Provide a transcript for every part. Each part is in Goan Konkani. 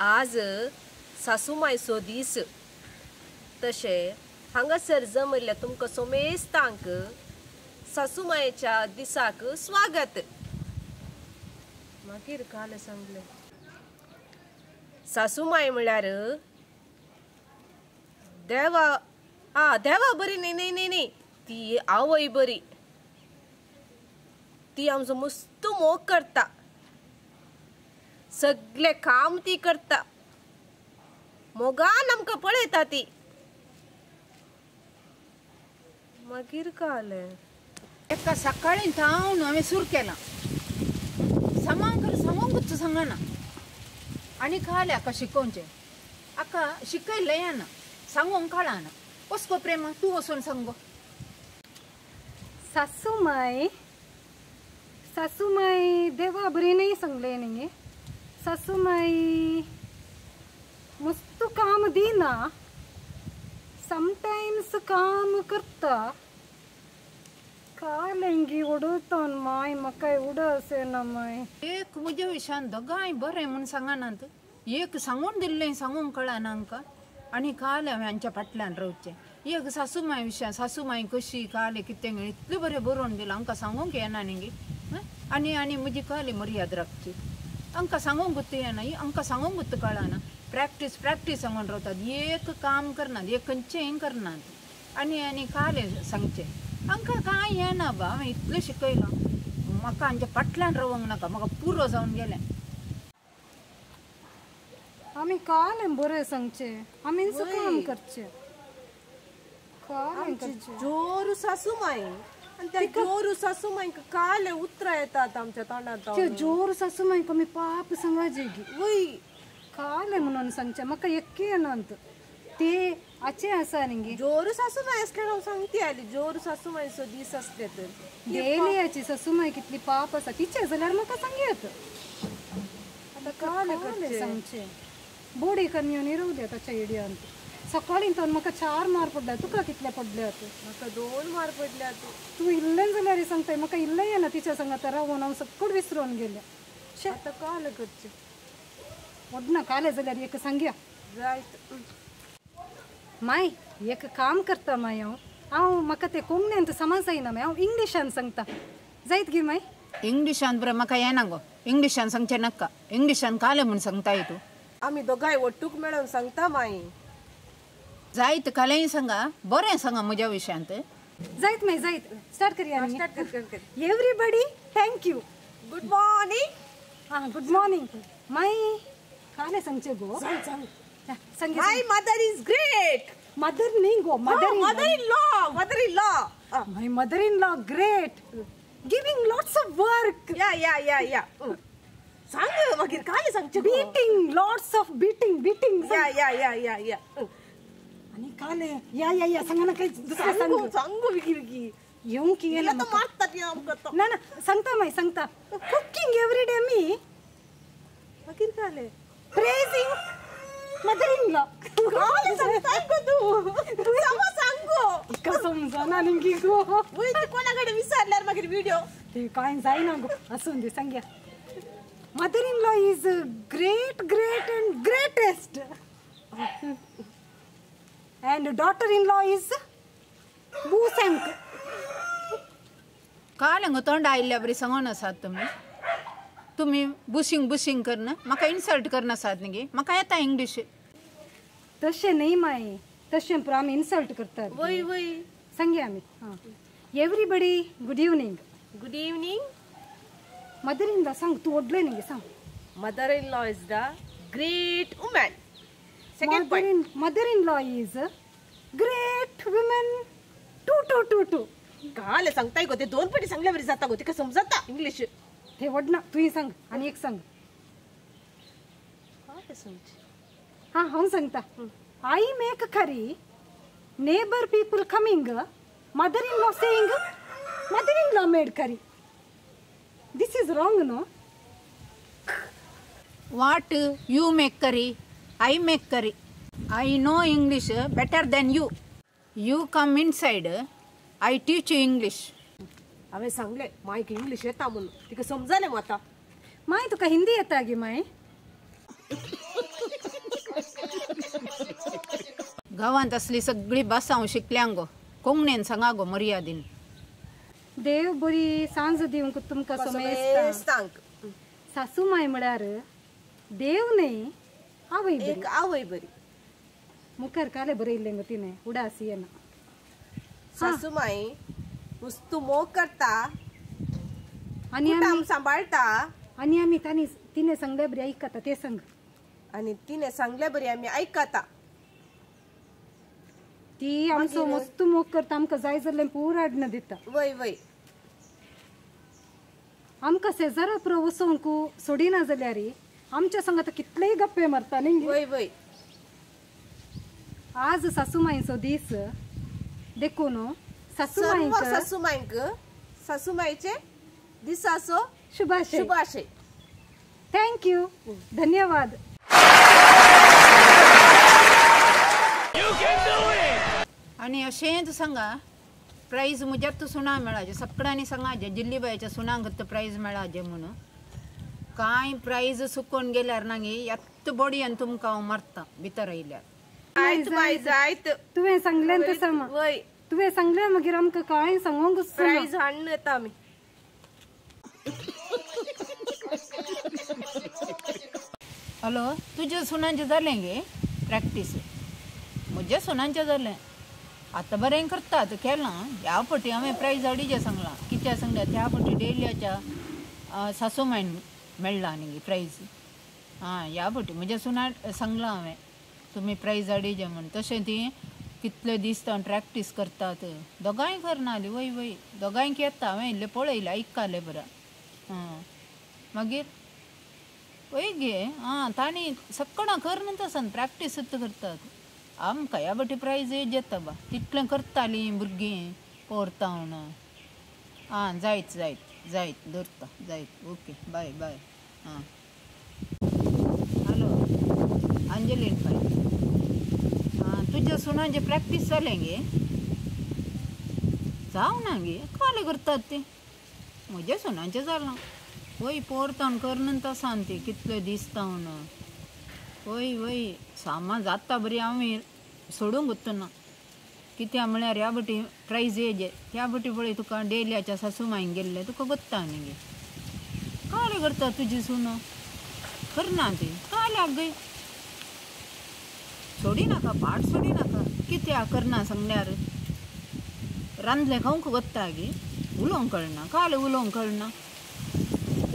आज सासूमायचो दीस तशें हांगासर जमयल्ल्या तुमकां सोमेस्तांक सासूमायच्या दिसाक स्वागत। मागीर काल सांगलें सासूमाय म्हळ्यार देवा आ देवा बरी न्ही न्ही न्ही न्ही ती आवय बरी, ती आमचो मस्त मोग करता, सगळे काम ती करता, मोगान आमकां पळयता ती। मागीर काल एका सकाळी थावन हांवें सुरू केलां समांक सांगूंकच सांगना आनी काल हाका शिकोवचें, हाका शिकयलें येना, सांगूंक कळना। वचगो प्रेमा, तूं वचून सांग गो। सासूमाय सासूमाय देवा बरी नाही सांगले न्ही, सासूमाय मस्त काम दिना, समटायम्स काम करता, कालेंगी उडोवता माय म्हाका उडो ना माय। एक म्हज्या विशयान दोगांय बरें म्हूण सांगनात, एक सांगून दिल्लें सांगूंक कळना हांकां आनी काल हांवें हांच्या फाटल्यान रावचें। एक सासूमाय विशयान सासूमाय कशी काले कितें इतलें बरें बरोवन दिलां, हांकां सांगूंक येना न्ही। आनी आनी म्हजी काली मर्याद राखची, हांकां सांगूंक येना, हांकां सांगूंक कळना। प्रॅक्टीस प्रॅक्टीस सांगून रावतात, एक काम करनात, एक खंयचेंय करनात आनी आनी काले सांगचें हांकां कांय येना बा। हांवें इतलें शिकयलां, म्हाका हांच्या फाटल्यान रावंक नाका, म्हाका पुरो जावन गेलें। आमी काल बरें सांगचें, आमीच काम करचें, काल जोरू सासूमाय आनी त्या जोरू सासूमायक काल उतरां येतात आमच्या तोंडांत। जोर सासूमायक आमी पाप सांगाजेगी वय काल म्हणून सांगचें, म्हाका एक्के येना ते आचे आसा न्ही। जोरू सासूमाय आसल्यार हांव सांगती आली, जोरू सासूमायचो दीस आसले तर डेलियाची सासूमाय कितली पाप आसा तिचें जाल्यार म्हाका सांगयत। आतां काल सांगचें बोडी करून येवन रावल्या ताच्या एडियांत। सकाळीं तर म्हाका 4 मार पडल्या, तुका कितले पडल्यात? म्हाका 2 मार पडल्यात। तूं इल्लें जाल्यार सांगताय, म्हाका इल्लें येना तिच्या सांगाता रावून हांव सगळें विसरून गेलें। आतां काल करचें वडना काले जाल्यार एक सांगया जायत। माय एक काम करता माय, हांव हांव म्हाका तें कोंकणींत समज जायना माय, हांव इंग्लिशान सांगता जायत गे माय? इंग्लिशान बरें म्हाका येना गो, इंग्लिशान सांगचें नाका, इंग्लिशान काले म्हूण सांगताय तूं। आमी दोगांय ಒಟ್ಟುಕ್ मेळोन सांगता माय। जायत कालेय सांगा, बरें सांगा म्हज्या विशयांत। जायत माय जायत, स्टार्ट करया आमी। स्टार्ट कर कर। Everybody thank you, good morning. हां गुड मॉर्निंग माय, काले सांगचें गो? सांग सांग सांग। My mother is great. Mother न्ही गो, mother mother in law, mother in law. My mother in law great, giving lots of work. Yeah yeah yeah yeah सांग मागीर काले सांगचें? Beating, lots of beating, beating. Yeah yeah yeah yeah yeah आनी काले या या या सांगना काय दुसरें सांग। सांगू बेगी बेगी येवंक येना तो मारता ती आमकां तो। ना ना सांगता माय सांगता। कुकिंग एवरी डे मी। मागीर काले प्रेजिंग मदर इन लॉ। काले सांगता गो तूं, समा सांगो तिका समजना न्ही गो। वय ती कोणा कडेन विचारल्यार मागीर व्हिडियो ते कांय जायना गो। आसूं दी सांगया। Mother in law is great great and greatest and daughter in law is बूसंक। काल हांगा तोंड आयिल्ल्या बरी सांगून आसात तुमी, तुमी बुशींग बुशींग करना म्हाका इन्सल्ट करना आसात न्ही। म्हाका येता इंग्लीश। तशें न्ही माय, तशें पुरो आमी इन्सल्ट करतात। वय वय सांगया आमी। हां everybody good evening. Good evening. Mother in law सांग, तूं ओडलें न्ही सांग। Mother in law is the great woman. Second point, mother in law is great woman. 2 2 2 2 काल सांगताय गो ते 2 पटी सांगल्या बरी जाता गो, तिका समजता इंग्लीश। ते वडना तुवें सांग आनी एक सांग। काय सांगचें? हां हांव सांगता। I make curry, neighbour people coming, mother in law saying mother in law made curry. This is wrong no? What you make curry, I make curry. I know English better than you. You come inside, I teach you English. हांवें सांगलें मायक इंग्लीश येता म्हणून, तिका समजलें आतां। माय तुका हिंदी येता गे माय? गांवांत असली सगळी भास हांव शिकल्यां गो कोंकणीन सांगा गो मर्यादीन. देव बरी सांज दिवंक तुमकां समेस्तांक. सासूमाय म्हळ्यार देव न्हय आवय बरी. एक आवय बरी. मुखार काले बरयल्लें गो तिणें उडास येना. सासूमाय वस्तू मोग करता आनी आमी सांबाळटा आनी आमी तांणी तिणें सांगल्या बरी आयकता ते सांग. आनी तिणें सांगल्या बरी आमी आयकता. ती आमचो मस्त मोग करता आमकां जाय जाल्लें पूर हाडून दिता. वय वय. आमकां शेजारा पुरो वचोंक सोडिना जाल्यार आमच्या संगात कितलेय गप्पे मारता न्ही. वय वय. आज सासूमायचो दीस देखून सासूमायक सासूमायक सासूमायचे दिसाचो शुभाशय. शुभाशय. Thank you. धन्यवाद. आनी अशेंच सांगा प्रायज म्हज्यात सुना मेळाचे सगळ्यांनी सांगाचे जिल्लीबायच्या सुनांक प्रायज मेळाचे म्हणून. कांय प्रायज सुकोवन गेल्यार ना गे येत्त बडयेन तुमकां हांव मारता भितर आयल्यार. आयत बाय जायत. तुवें सांगलें तशें वय. तुवें सांगलें मागीर आमकां कांय सांगूंक प्रायज हाडून येता आमी. हॅलो तुज्या सुनांचें जालें गे प्रॅक्टीस? म्हज्या सुनांचें जालें आतां बरें करतात केलां. ह्या फावटी हांवें प्रायज हाडीचें सांगलां कित्याक सांगल्या त्या फावटी डेलियाच्या सासूमायन मेळ्ळा न्ही प्रायज. आं ह्या फावटी म्हज्या सुनाक सांगलां हांवें तुमी प्रायज हाडीचें म्हूण. तशें ती कितले दीस ताण प्रॅक्टीस करतात दोगांय करना आली. वय वय दोगांयक येता हांवें इल्लें पळयलें आयकलें बरें. आं मागीर वय गे आं तांणी सगळां करन तसन प्रॅक्टीस करतात. आमकां ह्या फावटी प्रायज येता बा तितलें करतालीं भुरगीं पोरता म्हणून. आं जायत जायत जायत दवरता जायत. Okay bye bye. आं हॅलो अंजलीन बाय. आं तुज्या सुनांचें प्रॅक्टीस जालें गे? जावं ना गे काले करतात ती. म्हज्या सुनांचें जालां. वय पोरतान करन तसान ती कितले दीस म्हणून. वय वय सामान जाता बरी आमी सोडूंक वतना कित्याक म्हळ्यार ह्या फावटी प्रायज येजे त्या फावटी पळय तुका डेलियाच्या सासूमायन गेल्लें तुका गोत्ता न्ही गे. काले करता तुजी सून करना ती काल्याक गे सोडी नाका पाट सोडी नाका कित्याक करना सांगल्यार रांदलें खावंक गोत्ता गे उलोवंक कळना काले उलोवंक कळना.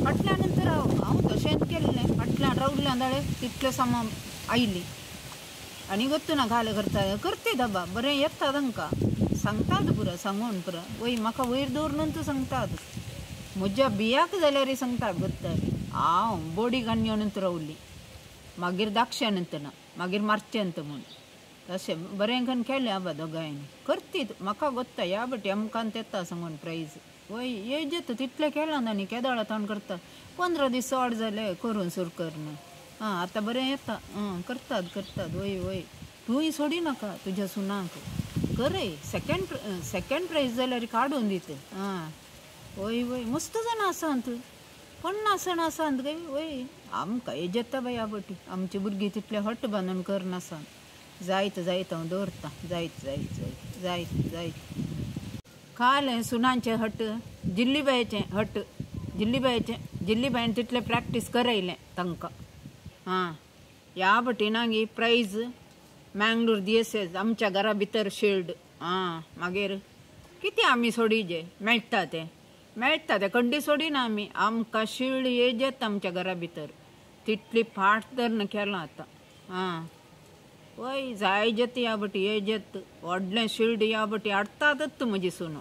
फाटल्या नंतर हांव हांव तशेंच केल्लें फाटल्यान रावल्यान जाल्यार तितलें सामान आयली आनी गोत्तू ना काले करता करते दाबा बरें येता तांकां सांगतात पुरो सांगून पुरो. वय म्हाका वयर दवरून तूं सांगतात म्हज्या बियाक जाल्यार सांगता गोत्ता. हांव बोडी काडून येवन रावली मागीर दाक्षे नंतर ना मागीर मारचें नंतर म्हूण तशें बरें करून केलें आबा दोगांयनी करतीत म्हाका गोत्ता ह्या बटी आमकां येता सांगून प्रायज. वय येजेत तितलें केलां ना न्ही केदोळा ताण करता 15 दीस चड जाले करून सुरू करून. आं आतां बरें येता. आं करतात करतात. वय वय तूंय सोडी नाका तुज्या सुनांक करय सेकेंड प्रायज जाल्यार काडून दित. आं वय वय मस्त जाणां आसात 50 जाणां आसात गे. वय आमकां येजेता बाय ह्या फावटी आमची भुरगीं तितलें हट बांदून करनासा. जायत जायत हांव दवरतां जायत जायत जायत जायत जायत. काल सुनांचें हट जिल्लीबायचें हट जिल्लीबायचें जिल्लीबायन तितलें प्रॅक्टीस करयलें तांकां. आं ह्या फावटी ना गे प्रायज मँगलोर दियेसेज आमच्या घरा भितर शिल्ड. आं मागीर कितें आमी सोडीजे मेळटा तें मेळटा तें कंडी सोडिना आमी आमकां शिल्ड येजेत आमच्या घरा भितर तितली फाट धरून केलां आतां. आं वय जायजेत ह्या फावटी येजेत व्हडलें शिल्ड ह्या फावटी हाडटातच म्हजी सुनो.